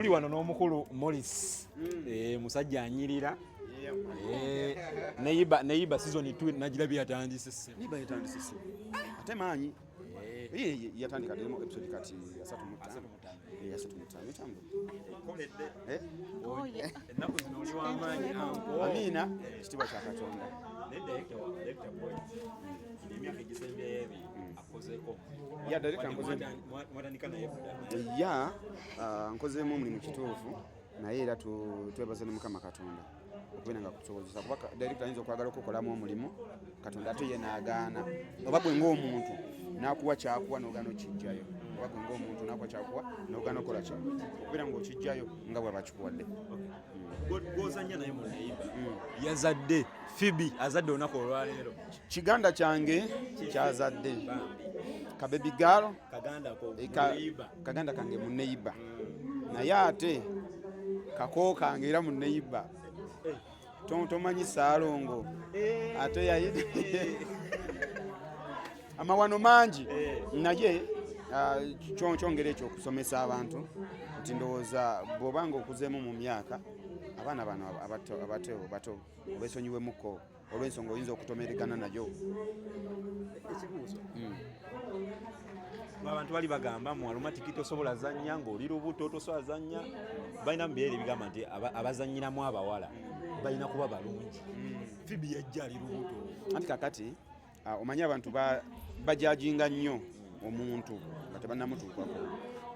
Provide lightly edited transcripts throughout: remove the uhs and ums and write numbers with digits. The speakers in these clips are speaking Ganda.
Tuli wano n'omukulu Morris. Musajja anyirira. Neighbor season 2 nagirabye yatandise ssebo. Neighbor yatandise ssebo. Ate maanyi. Ye yatandika demo episode kati 35. 35 etambula. Koledde. Eh? Oh, yeah. Ennaku zino oli w'amaanyi, uncle. Amiina, kitiibwa kya Katonda. Naye director Boyd, emyaka egisembyeyo ebiri akozeeko. Yeah, director nkoze- Mwatandika naye dda. Ya, nkozeemu omulimu kituufu, naye era twebaza ne Mukama Katonda okubeera nga kusobozesa, kuba director ayinza okwagala okukolamu omulimu, Katonda ate ye n'agaana, oba gwe ng'omuntu n'akuwa kyakuwa n'ogaana okijjayo, oba gwe ng'omuntu n'akuwa kyakuwa n'ogaana okukola ki, okubeera ng'okijjayo nga bwe bakikuwadde. Gw'ozannya naye mu Neighbor yazadde, Phoebe azadde olunaku olwaleero. Kiganda kyange kyazadde ka baby girl. Kaganda ko Neighbor. Kaganda kange mu Neighbor, naye ate kako kange era mu Neighbor. Tomanyi Saalongo ate yayi amawano mangi, naye kyongera ekyo okusomesa abantu nti ndowooza bw'oba nga okuzeemu mu myaka, abaana bano abato abato bato obesonyiwemuko olw'ensonga oyinza okutomeregana nayo. Ekibuuzo, abantu bali bagamba mu Aromatic tosobola zannya ng'oli lubuto, tosobola zannya. Balina mu bireere ebigamba nti abazannyiramu abawala balina kuba balungi. Phoebe yajja ali lubuto. Anti kakati omanyi abantu bajajinga nnyo omuntu nga tebannamutuukako.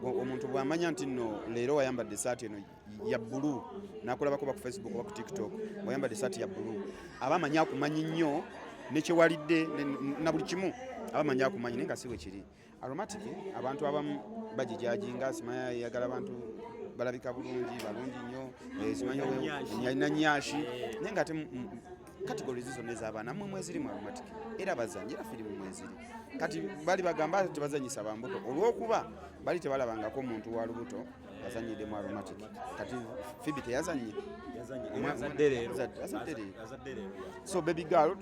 Omuntu bw'amanya nti nno leero wayambadde esaati eno ya bbulu, nakulabako ba ku Facebook oba ku TikTok wayambadde esaati ya bbulu, aba amanyi akumanyi nnyo nekyewalidde na buli kimu, aba amanyi akumanyi, naye nga si bwe kiri. Aromatic abantu abamu bagijajinga, simanya yagala abantu balabika bulungi, balungi nnyo, simanyi alina nyashi, naye nga ate categories zonna ez'abaana mmwe mweziri mu Aromatic, era bazanyi, era firimu mweziri. Kati bali bagamba tebazanyisa bambuto olw'okuba bali tebalabangako omuntu wa lubuto azanyidde mu Aromatic. Kati Phoebe teyazanye? Azadde leero. Azadde leero. Azadde leero. So baby girl,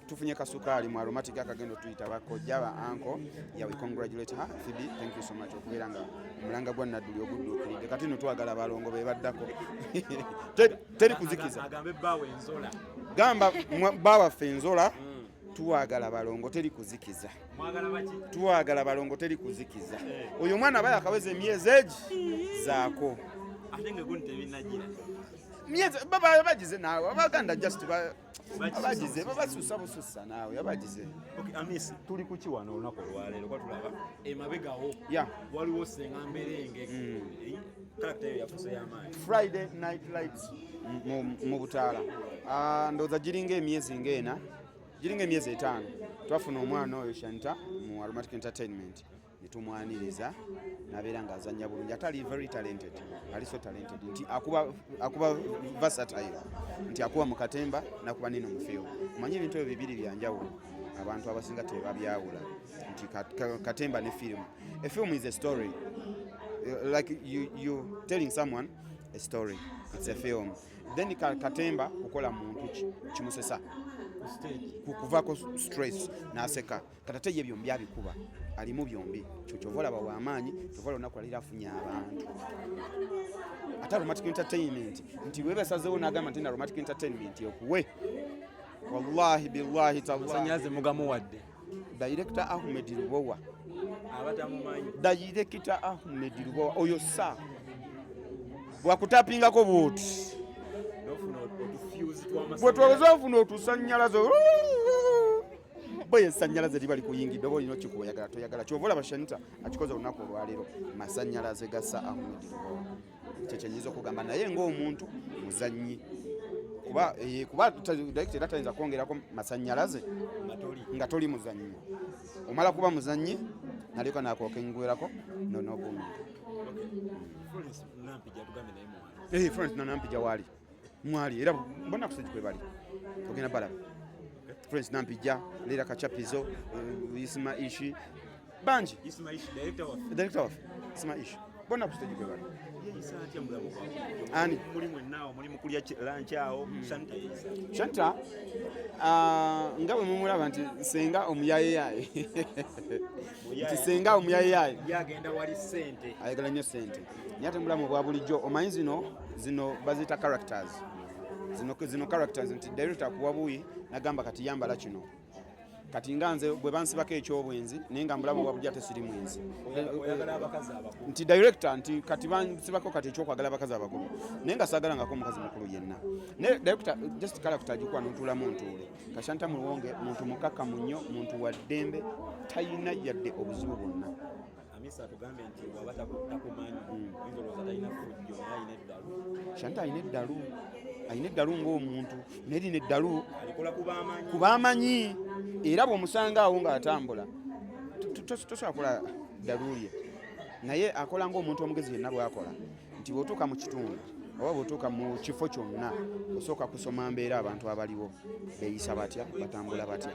tufunye kasukaali mu Aromatic akagenda otuyita bakojja, ba uncle. Yeah, we congratulate her. Phoebe, thank you so much okubeera nga omulanga gwa Nadduli ogudduukiridde. Kati no twagala balongo be baddako. Teri kuzikiza. Agambe bbaawe enzola. Gamba bawaffe enzola, tuwagala balongo, teri kuzikiza. Mwagala baki? Tuwagala balongo, teri kuzikiza. Oyo omwana aba yakaweza emyezi egi zaako. Ate nga gundi tebinagira. Myezi baba bagize naawe, abaganda just bagize babasusa bususa naawe abagize. Okay, Amisi, tuli kuki wano olunaku olwaleero? Kwa tulaba emabegawo waliwo Senga Mberenge. Character eyo yafuuse y'amaanyi. Friday Night Lights mu butaala. Ndowooza giringa emyezi ng'ena, giringa emyezi 5, twafuna omwana oyo Shanta mu Aromatic Entertainment netumwaniriza nabeera ng'azannya bulungi, ate ali very talented, ali so talented nti akuba versatile, nti akuba mu katemba nakuba nino mu film. Omanyi ebintu ebyo bibiri byanjawulo, abantu abasinga tebabyawula nti katemba ne film. A film is a story, like you telling someone a story, it's a film. Then katemba kukola muntu kimusesa kuvako stress naseka. Kati ate ye byombi abikuba, alimu byombi. Kyo kyova olaba w'amaanyi, kyova olunaku alira afunye abantu. Ate Aromatic Entertainment nti webasazeewo n'agamba nti Aromatic Entertainment okuwe, wallahi billahi tallahi. Masanyalaze mugamuwadde. Director Ahmed Lubowa. Abatamumanyi. Director Ahmed Lubowa oyo sa bwakutapingako bwoti nofuna otufuse tw'amasanyalaze. Bwetwaweza ofuna otusanyalaze, bo esanyalaze liba likuyingidde, oba olina okikuba oyagala toyagala. Kyova olaba Shanita akikoze olunaku olwaleero, masanyalaze ga Sir Ahmed Lubowa. Kyekyenyinza okugamba, naye ng'omuntu muzannyi, kuba director era tayinza kwongerako masanyalaze nga toli nga toli muzannyi. Omala kuba muzannyi nalyoka nakokengwerako nonobuminga. Florence Nampija tugambe naye muwala. Florence Nampija waali mwali, era mbona ku stage kwe bali, ogenda balaba Florence Nampija, Leila Kachapizo, Isma Ishi, bangi. Isma Ishi, director waffe. Director waffe Isma Ishi, bonna ku stage kwe bali. Yeeyisa atya mu bulamu bwa bulijjo? Ani? Muli mwenna awo, muli mu kulya lunch awo, Shanta yeeyisa atya? Shanta, nga bwe mumulaba nti senga omuyayeyaye, nti senga omuyayeyaye. Ye agenda wali ssente. Ayagala nnyo ssente, naye ate mubulamu obwa bulijjo, omanyi zino baziyita characters. Zino characters nti director akuwa buyi nagamba, "Kati yambala kino." Kati nga nze bwe bansibako ekyobwenzi, naye nga mubulamu obwa bulijjo ate siri mwenzi. Oyagala abakazi abakulu. Nti director nti kati bansibako kati ekyokwagala abakazi abakulu, naye nga saagalangako omukazi mukulu yenna, naye director just character agikuwa notuulamu ntuule. Kashanta Muwonge muntu mukakkamu nnyo, muntu wa ddembe, talina yadde obuzibu bwonna. Amisa atugambye nti bw'aba takumanyi oyinza olowooza talina ffujjo, naye alina eddalu. Shanta alina eddalu, alina eddalu ng'omuntu, naye lino eddalu alikola ku bamanyi. Kubamanyi, era bw'omusanga awo ng'atambula tosobola kukola ddalu lye, naye akola ng'omuntu omugezi yenna bw'akola, nti bw'otuuka mu kitundu oba bw'otuuka mu kifo kyonna, osooka kusoma mbeera, abantu abaliwo beeyisa batya, batambula batya,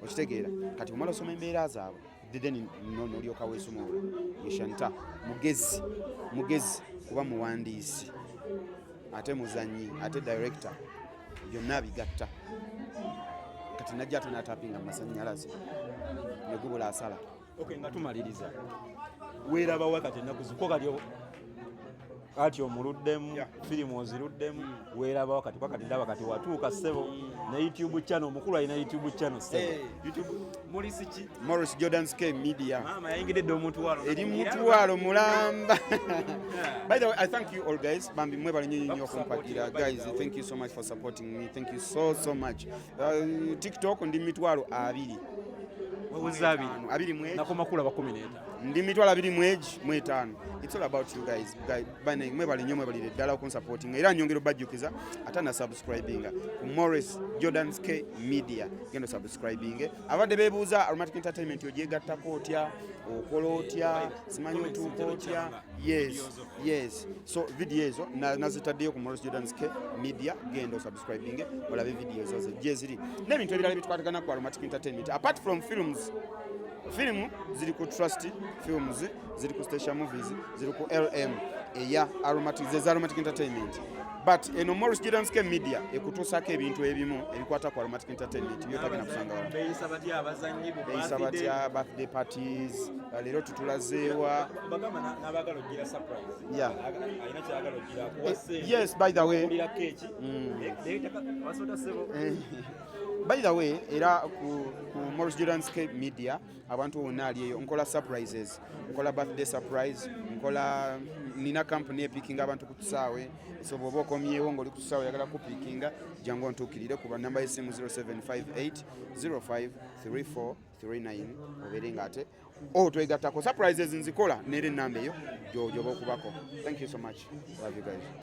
okitegeera? Kati bw'omala osoma embeera zaabwe, then nolyoka weesumulula. Ye Shanta mugezi, mugezi kuba muwandiisi, ate muzanyi, ate director, byonna abigatta. Kati najja ate natapinga mu masanyalaze negubula asala. Okay, nga tumaliriza, weerabawa kati ennaku ziko kati ati omuluddemu? Firimu oziruddemu, weerabawa kati? Kwa kati ndaba kati watuuka, ssebo, ne YouTube channel. Omukulu alina YouTube channel, ssebo. YouTube mulisi ki? Morris Jordans K Media. Maama yayingidde dde omutwalo. Eri mutwalo mulamba. By the way, I thank you all guys. Bambi mwebale nnyo nnyo okumpagira. Guys, thank you so much for supporting me. Thank you so so much. TikTok ndi 200,000. Waweza abiri? Abiri mu egi. Nakoma kulaba 15. Ndi 25,000. It's all about you guys. Bane mwebale nnyo, mwebalire ddala okunsupportinga, era nyongera obajjukiza ate na subscribinga ku Morris Jordans K Media. Genda subscribing. Abadde beebuuza Aromatic Entertainment ogyegattako otya, okola otya, simanyi otuuka otya. Yes, so video ezo nazitaddeyo ku Morris Jordans K Media. Genda osubscribing olabe video ezo gye ziri n'ebintu ebirala ebikwatagana ku Aromatic Entertainment. Apart from films, firimu ziri ku Trust Films, ziri ku Station Movies, ziri ku LM eya Aromatic, zeza Aromatic Entertainment, but eno Morris Jordans K Media ekutuusako ebintu ebimu ebikwata ku Aromatic Entertainment byotagenda kusanga wala. Beeyisa batya abazannyi bu Beeyisa birthday? batya, birthday parties, leero tutulazeewa. Bagamba n'abaagala ogira surprise. Alina kyagala ogira akuwa ssente. Yes, by the way. Okulira keeki. Wasota, ssebo. By the way, era ku Morris Jordans K Media, abantu bonna ali eyo, nkola surprises, nkola birthday surprise, nkola, nina company epikinga abantu ku kisaawe. So bw'oba okomyewo ng'oli ku kisaawe oyagala kupikinga, jangu ontuukirire ku namba y'essimu 0758 053439, obeere nga ate otwegattako. Surprises nzikola, neera enamba eyo gyoba okubako. Thank you so much, love you guys.